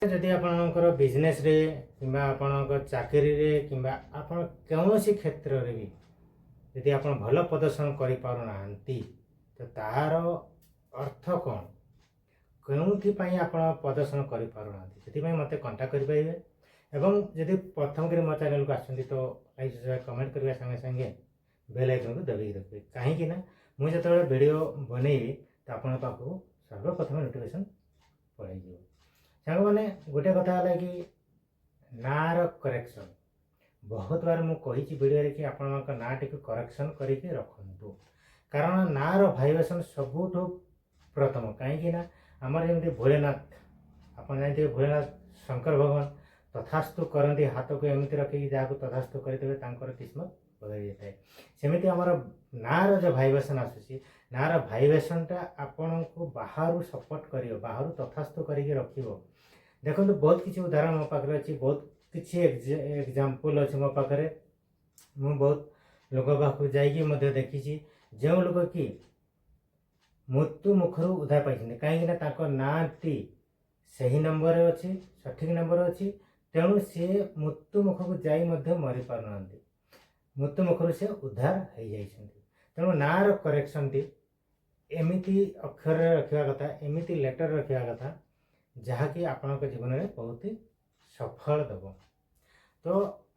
ଯଦି ଆପଣଙ୍କର ବିଜନେସ୍ରେ କିମ୍ବା ଆପଣଙ୍କ ଚାକିରିରେ କିମ୍ବା ଆପଣ କୌଣସି କ୍ଷେତ୍ରରେ ବି ଯଦି ଆପଣ ଭଲ ପ୍ରଦର୍ଶନ କରିପାରୁନାହାନ୍ତି, ତ ତାହାର ଅର୍ଥ କ'ଣ, କେଉଁଥିପାଇଁ ଆପଣ ପ୍ରଦର୍ଶନ କରିପାରୁନାହାନ୍ତି, ସେଥିପାଇଁ ମୋତେ କଣ୍ଟାକ୍ଟ କରିପାରିବେ। ଏବଂ ଯଦି ପ୍ରଥମ କରି ମୋ ଚ୍ୟାନେଲକୁ ଆସୁଛନ୍ତି, ତ ଲାଇକ୍, ସବସ୍କ୍ରାଇବ୍, କମେଣ୍ଟ କରିବା ସାଙ୍ଗେ ସାଙ୍ଗେ ବେଲ୍ ଆଇକନ୍କୁ ଦବେଇକି ରଖିବେ, କାହିଁକି ନା ମୁଁ ଯେତେବେଳେ ଭିଡ଼ିଓ ବନେଇବି, ତ ଆପଣଙ୍କ ପାଖକୁ ସର୍ବପ୍ରଥମେ ନୋଟିଫିକେସନ୍ ପଳାଇଯିବ। ସାଙ୍ଗମାନେ, ଗୋଟେ କଥା ହେଲା କି ନାଁର କରେକ୍ସନ୍ ବହୁତ ବାର ମୁଁ କହିଛି ଭିଡ଼ିଓରେ କି ଆପଣଙ୍କ ନାଁଟିକୁ କରେକ୍ସନ୍ କରିକି ରଖନ୍ତୁ, କାରଣ ନାଁର ଭାଇବ୍ରେସନ୍ ସବୁଠୁ ପ୍ରଥମ। କାହିଁକି ନା ଆମର ଯେମିତି ଭୋଲେନାଥ, ଆପଣ ଜାଣିଥିବେ, ଭୋଲେନାଥ ଶଙ୍କର ଭଗବାନ ତଥାସ୍ତୁ କରନ୍ତି, ହାତକୁ ଏମିତି ରଖିକି ଯାହାକୁ ତଥାସ୍ତୁ କରିଦେବେ, ତାଙ୍କର କିସ୍ମତ ବଦଳି ଯାଇଥାଏ। ସେମିତି ଆମର ନାଁର ଯେଉଁ ଭାଇବ୍ରେସନ୍ ଆସୁଛି, ନାଁର ଭାଇବ୍ରେସନ୍ଟା ଆପଣଙ୍କୁ ବାହାରୁ ସପୋର୍ଟ କରିବ, ବାହାରୁ ତଥାସ୍ତୁ କରିକି ରଖିବ। ଦେଖନ୍ତୁ, ବହୁତ କିଛି ଉଦାହରଣ ମୋ ପାଖରେ ଅଛି, ବହୁତ କିଛି ଏକ୍ଜାମ୍ପଲ୍ ଅଛି ମୋ ପାଖରେ। ମୁଁ ବହୁତ ଲୋକ ପାଖକୁ ଯାଇକି ମଧ୍ୟ ଦେଖିଛି, ଯେଉଁ ଲୋକ କି ମୃତ୍ୟୁ ମୁଖରୁ ଉଦ୍ଧାର ପାଇଛନ୍ତି, କାହିଁକିନା ତାଙ୍କ ନାଁଟି ସେହି ନମ୍ବରରେ ଅଛି, ସଠିକ୍ ନମ୍ବର ଅଛି। ତେଣୁ ସିଏ ମୃତ୍ୟୁ ମୁଖକୁ ଯାଇ ମଧ୍ୟ ମରିପାରୁନାହାନ୍ତି, ମୃତ୍ୟୁ ମୁଖରୁ ସେ ଉଦ୍ଧାର ହେଇଯାଇଛନ୍ତି। ତେଣୁ ନାଁର କରେକ୍ସନ୍ଟି ଏମିତି ଅକ୍ଷରରେ ରଖିବା କଥା, ଏମିତି ଲେଟର୍ ରଖିବା କଥା, ଯାହାକି ଆପଣଙ୍କ ଜୀବନରେ ବହୁତ ସଫଳ ଦେବ। ତ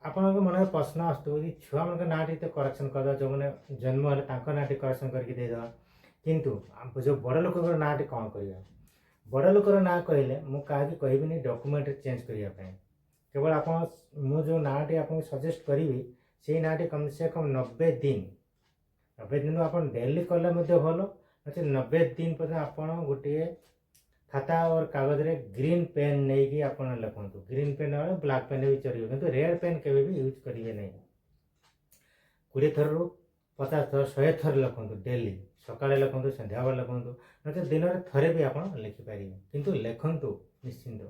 ଆପଣଙ୍କ ମନରେ ପ୍ରଶ୍ନ ଆସୁଥିବ କି ଛୁଆମାନଙ୍କ ନାଁଟି ତ କରେକ୍ସନ୍ କରିଦେବା, ଯେଉଁମାନେ ଜନ୍ମ ହେଲେ ତାଙ୍କ ନାଁଟି କରେକ୍ସନ୍ କରିକି ଦେଇଦେବା, କିନ୍ତୁ ଯେଉଁ ବଡ଼ ଲୋକଙ୍କର ନାଁଟି କ'ଣ କରିବା? ବଡ଼ ଲୋକର ନାଁ କହିଲେ ମୁଁ କାହାକି କହିବିନି ଡକୁମେଣ୍ଟ ଚେଞ୍ଜ କରିବା ପାଇଁ। କେବଳ ଆପଣ ମୁଁ ଯେଉଁ ନାଁଟି ଆପଣଙ୍କୁ ସଜେଷ୍ଟ କରିବି, ସେଇ ନାଁଟି କମ୍ ସେ କମ୍ 90 ଦିନ, 90 ଦିନ ଆପଣ ଡେଲି କଲେ ମଧ୍ୟ ଭଲ। ନଚେତ୍ 90 ଦିନ ପର୍ଯ୍ୟନ୍ତ ଆପଣ ଗୋଟିଏ ଖାତା ଓ କାଗଜରେ ଗ୍ରୀନ୍ ପେନ୍ ନେଇକି ଆପଣ ଲେଖନ୍ତୁ। ଗ୍ରୀନ୍ ପେନ୍ ନହେଲେ ବ୍ଲାକ୍ ପେନ୍ ବି ଚଳିବ, କିନ୍ତୁ ରେଡ଼୍ ପେନ୍ କେବେ ବି ୟୁଜ୍ କରିବେ ନାହିଁ। 20 ଥରରୁ 50 ଥର, 100 ଥର ଲେଖନ୍ତୁ ଡେଲି। ସକାଳେ ଲେଖନ୍ତୁ, ସନ୍ଧ୍ୟାବେଳେ ଲେଖନ୍ତୁ, ନଚେତ୍ ଦିନରେ ଥରେ ବି ଆପଣ ଲେଖିପାରିବେ, କିନ୍ତୁ ଲେଖନ୍ତୁ ନିଶ୍ଚିନ୍ତ।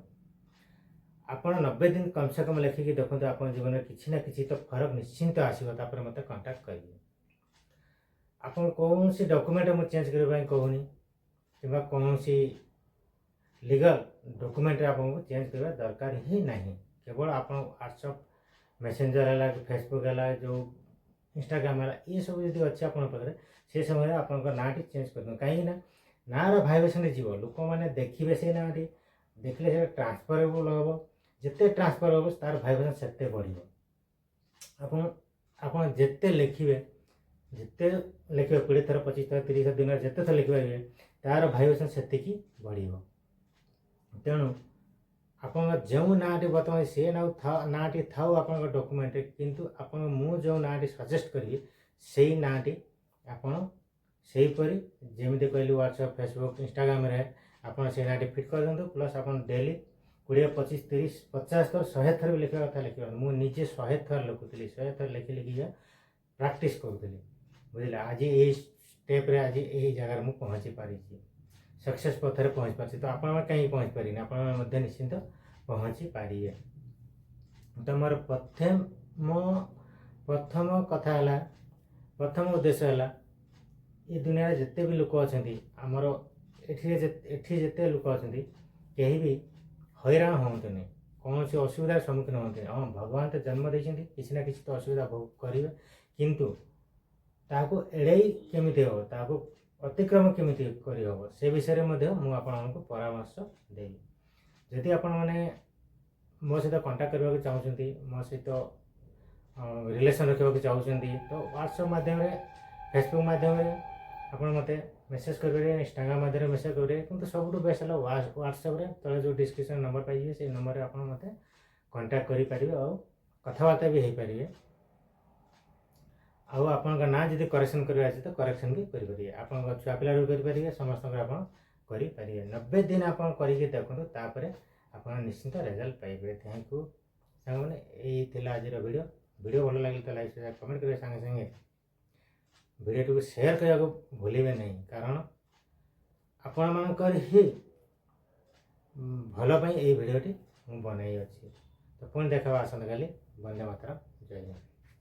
ଆପଣ 90 ଦିନ କମ୍ ସେ କମ୍ ଲେଖିକି ଦେଖନ୍ତୁ, ଆପଣଙ୍କ ଜୀବନରେ କିଛି ନା କିଛି ତ ଫରକ ନିଶ୍ଚିନ୍ତ ଆସିବ। ତାପରେ ମୋତେ କଣ୍ଟାକ୍ଟ କରିବେ। ଆପଣ କୌଣସି ଡକୁମେଣ୍ଟ ମୁଁ ଚେଞ୍ଜ କରିବା ପାଇଁ କହୁନି କିମ୍ବା କୌଣସି ଲିଗାଲ ଡକୁମେଣ୍ଟରେ ଆପଣଙ୍କୁ ଚେଞ୍ଜ କରିବା ଦରକାର ହିଁ ନାହିଁ। କେବଳ ଆପଣ ହ୍ୱାଟ୍ସଅପ୍ ମେସେଞ୍ଜର ହେଲା କି ଫେସବୁକ୍ ହେଲା, ଯେଉଁ ଇନଷ୍ଟାଗ୍ରାମ ହେଲା, ଏସବୁ ଯଦି ଅଛି ଆପଣଙ୍କ ପାଖରେ, ସେ ସମୟରେ ଆପଣଙ୍କ ନାଁଟି ଚେଞ୍ଜ କରିଦିଅନ୍ତୁ। କାହିଁକି ନା ନାଁର ଭାଇବ୍ରେସନରେ ଯିବ, ଲୋକମାନେ ଦେଖିବେ। ସେଇ ନାଁଟି ଦେଖିଲେ ସେଇଟା ଟ୍ରାନ୍ସଫରେବୁଲ୍ ହେବ। ଯେତେ ଟ୍ରାନ୍ସଫର୍ ହେବ, ତାର ଭାଇବ୍ରେସନ୍ ସେତେ ବଢ଼ିବ। ଆପଣ ଯେତେ ଲେଖିବେ, ଯେତେ ଲେଖିବେ, 20 ଥର, 25 ଥର, 30 ଥର, ଦିନରେ ଯେତେ ଥର ଲେଖିପାରିବେ, ତାର ଭାଇବ୍ରେସନ୍ ସେତିକି ବଢ଼ିବ। ତେଣୁ ଆପଣଙ୍କ ଯେଉଁ ନାଁଟି ବର୍ତ୍ତମାନ ସେ ନାଁ ଥାଉ, ନାଁଟି ଥାଉ ଆପଣଙ୍କ ଡକୁମେଣ୍ଟରେ, କିନ୍ତୁ ଆପଣ ମୁଁ ଯେଉଁ ନାଁଟି ସଜେଷ୍ଟ କରିବି, ସେଇ ନାଁଟି ଆପଣ ସେହିପରି ଯେମିତି କହିଲି, ହ୍ୱାଟ୍ସଆପ୍, ଫେସବୁକ୍, ଇନଷ୍ଟାଗ୍ରାମରେ ଆପଣ ସେଇ ନାଁଟି ଫିଟ୍ କରିଦିଅନ୍ତୁ। ପ୍ଲସ୍ ଆପଣ ଡେଲି 20, 25, 30, 50 ଥର, 100 ଥର ବି ଲେଖିବା କଥା ଲେଖିବା। ମୁଁ ନିଜେ 100 ଥର ଲେଖୁଥିଲି, 100 ଥର ଲେଖି ଲେଖିକା ପ୍ରାକ୍ଟିସ୍ କରୁଥିଲି, ବୁଝିଲେ? ଆଜି ଏଇ ଷ୍ଟେପ୍ରେ, ଆଜି ଏଇ ଜାଗାରେ ମୁଁ ପହଞ୍ଚି ପାରିଛି, ସକ୍ସେସ୍ ପଥରେ ପହଞ୍ଚି ପାରିଛି। ତ ଆପଣମାନେ କାହିଁକି ପହଞ୍ଚି ପାରିବେନି? ଆପଣମାନେ ମଧ୍ୟ ନିଶ୍ଚିନ୍ତ ପହଞ୍ଚି ପାରିବେ। ତ ମୋର ପ୍ରଥମ କଥା ହେଲା, ପ୍ରଥମ ଉଦ୍ଦେଶ୍ୟ ହେଲା, ଏ ଦୁନିଆରେ ଯେତେ ବି ଲୋକ ଅଛନ୍ତି, ଆମର ଏଠି ଯେତେ ଲୋକ ଅଛନ୍ତି, କେହି ବି ହଇରାଣ ହୁଅନ୍ତୁନି, କୌଣସି ଅସୁବିଧାର ସମ୍ମୁଖୀନ ହୁଅନ୍ତୁନି। ହଁ, ଭଗବାନ ତ ଜନ୍ମ ଦେଇଛନ୍ତି, କିଛି ନା କିଛି ତ ଅସୁବିଧା ଭୋଗ କରିବେ, କିନ୍ତୁ ତାହାକୁ ଏଡ଼େଇ କେମିତି ହେବ, ତାହାକୁ ଅତିକ୍ରମ କେମିତି କରିହେବ, ସେ ବିଷୟରେ ମଧ୍ୟ ମୁଁ ଆପଣମାନଙ୍କୁ ପରାମର୍ଶ ଦେବି। ଯଦି ଆପଣମାନେ ମୋ ସହିତ କଣ୍ଟାକ୍ଟ କରିବାକୁ ଚାହୁଁଛନ୍ତି, ମୋ ସହିତ ରିଲେସନ୍ ରଖିବାକୁ ଚାହୁଁଛନ୍ତି, ତ ହ୍ୱାଟ୍ସଆପ୍ ମାଧ୍ୟମରେ, ଫେସବୁକ୍ ମାଧ୍ୟମରେ ଆପଣ ମୋତେ ମେସେଜ୍ କରିପାରିବେ, ଇନଷ୍ଟାଗ୍ରାମ ମାଧ୍ୟମରେ ମେସେଜ୍ କରିପାରିବେ। କିନ୍ତୁ ସବୁଠୁ ବେଷ୍ଟ ହେଲା ହ୍ୱାଟ୍ସଆପ୍ରେ ତଳେ ଯେଉଁ ଡିସ୍କ୍ରିପ୍ସନ୍ ନମ୍ବର ପାଇଯିବେ, ସେଇ ନମ୍ବରରେ ଆପଣ ମୋତେ କଣ୍ଟାକ୍ଟ କରିପାରିବେ ଆଉ କଥାବାର୍ତ୍ତା ବି ହେଇପାରିବେ। ଆଉ ଆପଣଙ୍କ ନାଁ ଯଦି କରେକ୍ସନ୍ କରିବାର ଅଛି, ତ କରେକ୍ସନ୍ ବି କରିପାରିବେ। ଆପଣଙ୍କ ଛୁଆ ପିଲାର ବି କରିପାରିବେ, ସମସ୍ତଙ୍କର ଆପଣ କରିପାରିବେ। 90 ଦିନ ଆପଣ କରିକି ଦେଖନ୍ତୁ, ତାପରେ ଆପଣ ନିଶ୍ଚିନ୍ତ ରେଜଲ୍ଟ ପାଇବେ। Thank you ସାଙ୍ଗମାନେ, ଏଇ ଥିଲା ଆଜିର ଭିଡ଼ିଓ। ଭିଡ଼ିଓ ଭଲ ଲାଗିଲେ ତ ଲାଇକ୍, ସେୟାର, କମେଣ୍ଟ କରିବେ ସାଙ୍ଗେ ସାଙ୍ଗେ ଭିଡ଼ିଓଟିକୁ ସେୟାର କରିବାକୁ ଭୁଲିବେ ନାହିଁ, କାରଣ ଆପଣମାନଙ୍କର ହିଁ ଭଲ ପାଇଁ ଏଇ ଭିଡ଼ିଓଟି ମୁଁ ବନାଇଅଛି। ତ ପୁଣି ଦେଖା ଆସନ୍ତାକାଲି। ବନ୍ଦେ ମାତରମ୍, ଜୟ ହିନ୍ଦ।